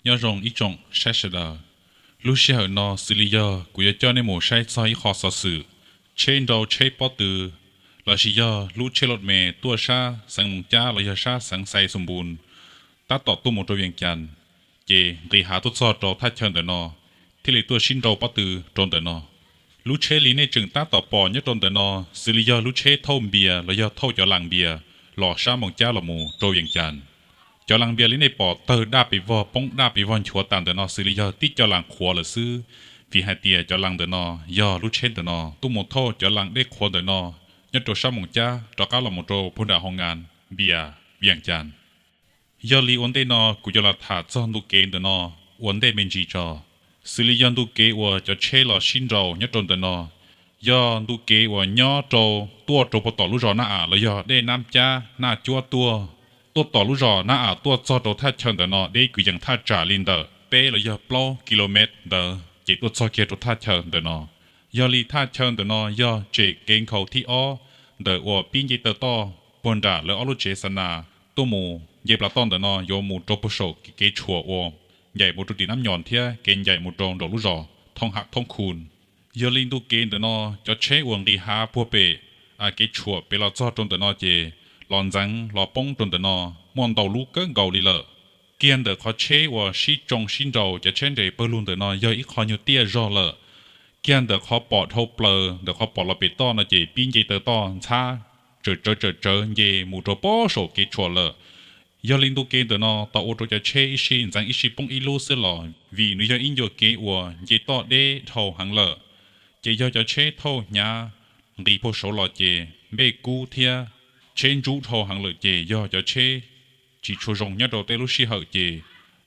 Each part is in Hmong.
Nyob zoo ib tsoom saib sawv daws, lub sij hawm no xws li yog kuv yuav coj nej mus saib txog ib qho xov xwm tsheb nrau tsheb pob tw, los sis yog lub tsheb loj me tuaj sab xeev Moos Cab los yog sab xeev Xais Xus Npus, tab tom tuaj mus rau Vias Cas, ces nqis hav tuaj txog rau thaj chaw ntawm no, thiaj li tuaj sib nrau pob tw rau ntawm no. Lub tsheb li nej tseem tab tom pom nyob rau ntawm no, xws li yog lub tsheb thauj npias los yog thauj cov las npias los sab Moos Cab los mus rau Vias Cas. Cov las npias li nej pom tawg daj pes vog poob daj pes vog nchuav tas ntawm no xws li yog tib co las qhuav lawm xwb, vim hais tias cov las ntawm no yog lub tsheb ntawm no tuaj mus thauj cov las dej qhuav ntawm no nyob rau sab Moos Cab rov qab los mus rau puag nram hoo nkas npias Vias Cas. Yog li ua ntej no kuv yuav los tham txog ntu kev ntawm no ua ntej me ntsis tso. Xws li yog ntu kev uas cov tsheb los sib nrau nyob rau ntawm no, yog ntu kev uas nyob rau tuaj rau puag tom lub zos Naj Am los yog Dej Nab Cab Naj Cuab tuaj, tuaj tom lub zos Naj Am tuaj txog rau thaj chaw ntawm no deb kwv yees thaj tsam li ntawm peb los yog plaub kilomev ntawd ces tuaj txog kiag rau thaj chaw ntawm no. Yog li thaj chaw ntawm no yog tsem kev nkhaus thib ob ntawm uas pib nce taw toj puag nram lawv ob lub tsev xa nas tuaj mus nce plas toj ntawm no yuav mus rau puag saum kev tshuam uas ncaim mus rau tim Nab Nyos thiab kev ncaim mus rau nraum lub zos Thoob Ham Thoob Khu. Yog li ntu kev ntawm no cov tsheb uas nqis hav puag pem kev tshuam pem los txog rau ntawm no ces los ntxeev los poob rau ntawm no muaj ntau lub kawg nkaus li lawm. Kiag ntawm qhov tsheb uas sib tsoo sib nrau cov tsheb nres pawg lug ntawm no yog ib qho nyuag tiaj zog lawm. Kiag ntawm qhov pom dhau plaws ntawm qhov pom los pem toj no ces pib nce taw toj ntxhab tsawm tsawv tsawm tsawv nce mus rau puag saum kev tshuam lawm. Yog li ntu kev ntawm no tau ua rau cov tsheb ib sij ntxeev ib sij poob ib lub xwb los vim nws yog ib ncua kev uas nce toj deb dhau heev lawm, ces yog cov tsheb thauj hnyav nqis puag saud los ces npej kub thiab tsheb ntsub dhau heev lawm ces yog cov tsheb tsis tshua zoo nyob rau tej lub sij hawm ces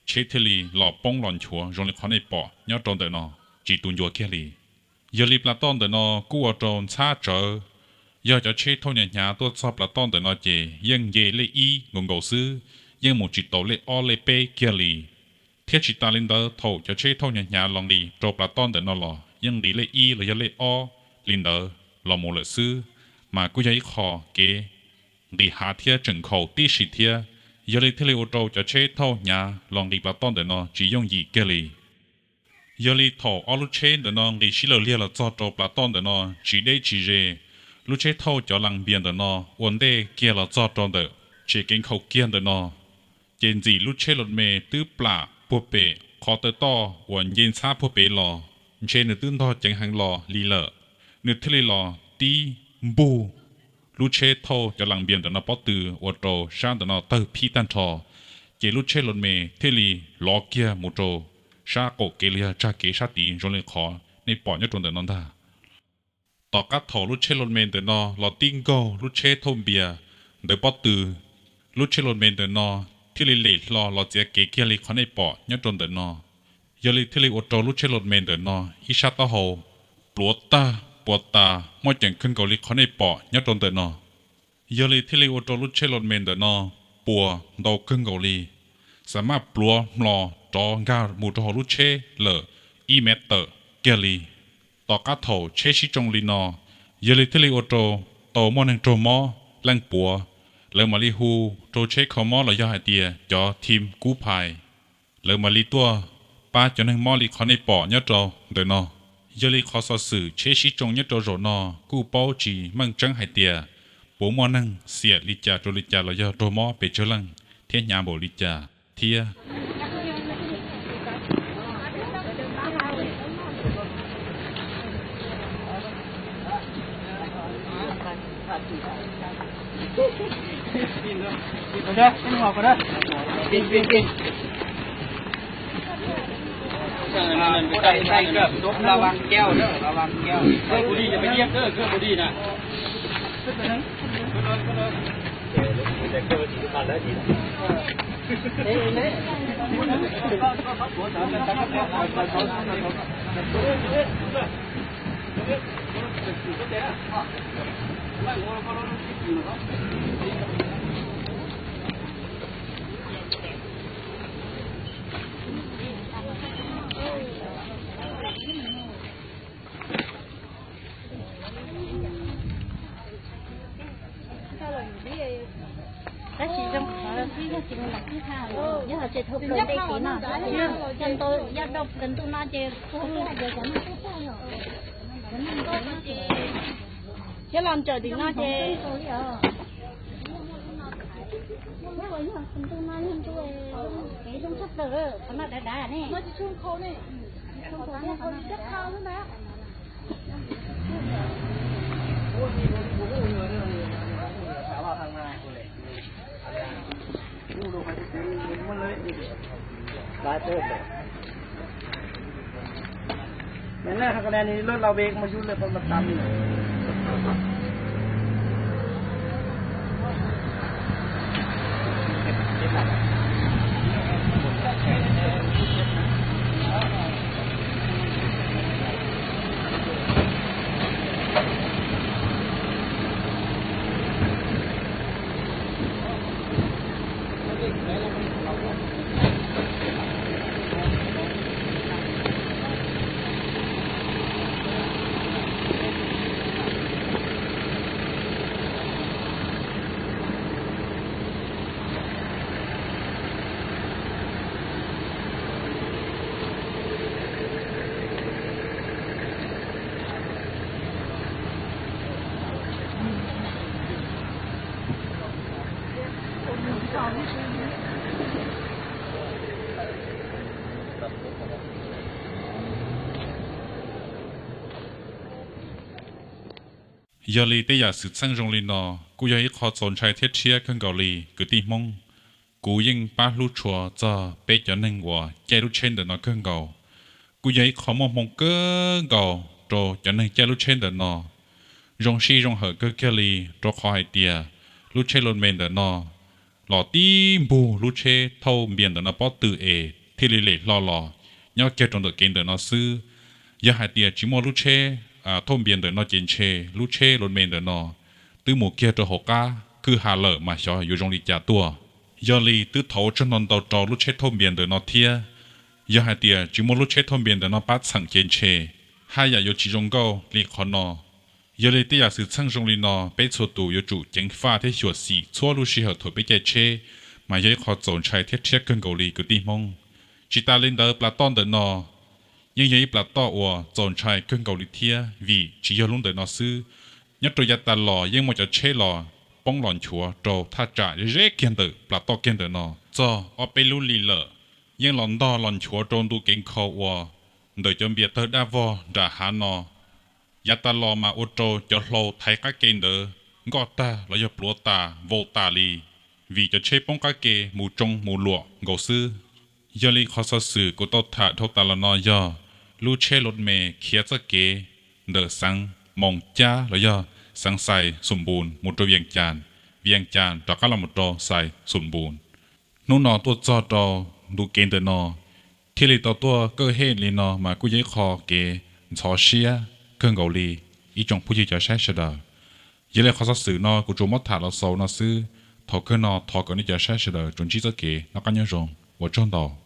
tsheb thiaj li los poob los nchuav zoo li qhov nej pom nyob rau ntawm no, tsis tu ncua kiag li. Yog li plas toj ntawm no kuj ua rau ntxhab tsawv. Yog cov tsheb thauj hnyav hnyav tuaj txog plas toj ntawm no ces yeej nce lej ib nkaus nkaus xwb, yeej mus tsis tau lej ob lej peb kiag li. Thiab tsis tas li ntawd thaum cov tsheb thauj hnyav hnyav los nqis rau plas toj ntawm no los yeej nqis lej ib los yog lej ob li ntawd los mus lawm xwb, mas kuj yog ib qho kev nqis hav thiab tseem nkhaus tib si thiab. Yog li thiaj li ua rau cov tsheb thauj hnyav los nqis plas toj ntawm no tsis yooj yim kiag li. Yog li thaum ob lub tsheb ntawm no nqis sib law liag los txog rau plas toj ntawm no tsis deb tsis ze, lub tsheb thauj cov las npias ntawm no ua ntej kiag los txog rau ntawm tsev kev nkhaus kiag ntawm no, ces ntxim lub tsheb loj me twb plam puag pem qhov taw toj uas nce ntxhab puag pem los, ntshe nws twb ntog ceev heev los li lawm, nws thiaj li los tib npug lub tsheb thauj cov las npias ntawm no pob tw ua rau sab ntawm no tawg phib tag nrho, ces lub tsheb loj me thiaj li lov kiag mus rau sab qaum kev los yog tsag kev sab tid zoo li qhov nej pom nyob rau ntawm no ntag. Tom qab thaum lub tsheb loj me ntawm no los tib nkaug lub tsheb thauj npias ntawd pob tw, lub tsheb loj me ntawm no thiaj li lem hlo los txiav kev kiag li qhov nej pom nyob rau ntawm no. Yog li thiaj li ua rau lub tsheb loj me ntawm no ib sab taub hau pluav tag puas tas muaj ceem kawg nkaus li qhov nej pom nyob rau ntawm no. Yog li thiaj li ua rau lub tsheb loj me ntawm no puas ntau kawg nkaus li, xam maj pluav hlo rov nkag mus rau hauv lub tsheb lawm ib mev tawm kiag li. Tom qab thaum tsheb sib tsoo li no, yog li thiaj li ua rau tau muaj neeg raug mob leej puav. Lawv mam li hu rau tsheb kho mob los yog hais tias cov thim kub phais, lawv mam li tuaj pab cov neeg mob li qhov nej pom nyob rau ntawm no. Yog li qhov xov xwm tsheb sib tsoo nyob rau zaum no kuj paub tsis meej tseeb hais tias puas muaj neeg xiam li cas rau li cas los yog raug mob pes tsawg leej thiab hnyav npaum li cas thiab. Tab sis zoo qhov xwb yog tsis mus nram kwj ha, yog Ces thauj plaws tej tid no, yog ntau yog rau plaws ntuj no ces thiab los ntsaws tim no ces ntuj no yog ntuj kev zoo tshaj plaws, qhov no dav dav ne. Yog li tej yam xwm txheej zoo li no kuj yog ib qho txaus ntshai thiab rhiab kawg nkaus li kwv tij Hmoob. Kuv yeej pab hlub tshua txog peb cov neeg uas caij lub tsheb ntawm no kawg nkaus. Kuj yog ib qho muaj hmoo kawg nkaus rau cov neeg caij lub tsheb ntawm no. Zoo sij zoo hawm kawg kiag li, rau qhov hais tias lub tsheb Loos Mes ntawm no los tib npug lub tsheb thauj npias ntawm no pob tw es thiaj li lem hlo los nyob kiag rau ntawm kev ntawm no xwb. Yog hais tias tsis muaj lub tsheb thauj npias ntawm no ces ntshe lub tsheb Loos Mes ntawm no twb mus kiag rau hauv qab kwj ha lawm mas xyov yuav zoo li cas tuaj. Yog li twb thov ua tsaug ntau ntau rau lub tsheb thauj npias ntawm no thiab. Yog hais tias tsis muaj lub tsheb thauj npias ntawm no pab txheem ces ntshe haj yam yuav tsis zoo nkauj li qhov no. Yog li tej yam xwm txheej zoo li no peb txhua tus yuav tsum ceev faj thiab xyuam xim txhua lub sij hawm thaum peb caij tsheb, mas yog ib qho txaus ntshai thiab rhiab kawg nkaus li kwv tij Hmoob. Tsis tas li ntawd plas toj ntawm no yeej yog ib plas toj uas txaus ntshai kawg nkaus li thiab vim tsis yog lub ntawm no xwb. Nyob rau yav tas los yeej muaj cov tsheb los poob los nchuav rau thaj tsam ze kiag ntawm plas toj kiag ntawm no txog ob peb lub hlis lawm, yeej los ntog los nchuav rau ntu kev nkhaus uas ntawm cov npias tawg daj vog nram hav no. Yav tas los mas ua rau cov hlau thaiv qab ke ntawd nkoj tag los yog pluav tas vau tas li, vim cov tsheb poob qab ke mus tsoo mus luam nkaus xwb. Yog li qhov xov xwm kuv tau tham dhau tas los no yog lub tsheb Loos Mes khiav txoj kev ntawm xeev Moos Cab los yog xeev Xais Xum Npus mus rau Vias Cas, Vias Cas rov qab los mus rau Xais Xum Npus. Hnub no tuaj txog rau ntu kev ntawm no thiaj li tau tuaj kaj hej li no mas kuj yog ib qho kev ntxhov siab kawg nkaus li ib tsoom phooj ywg cov saib sawv daws. Yog li qhov xov xwm no kuv tsuas muab tham los xaus no xwb. Thaum kawg no thov kom nej cov saib sawv daws tsuas ntsib txoj kev noj qab nyob zoo, ua tsaug ntau.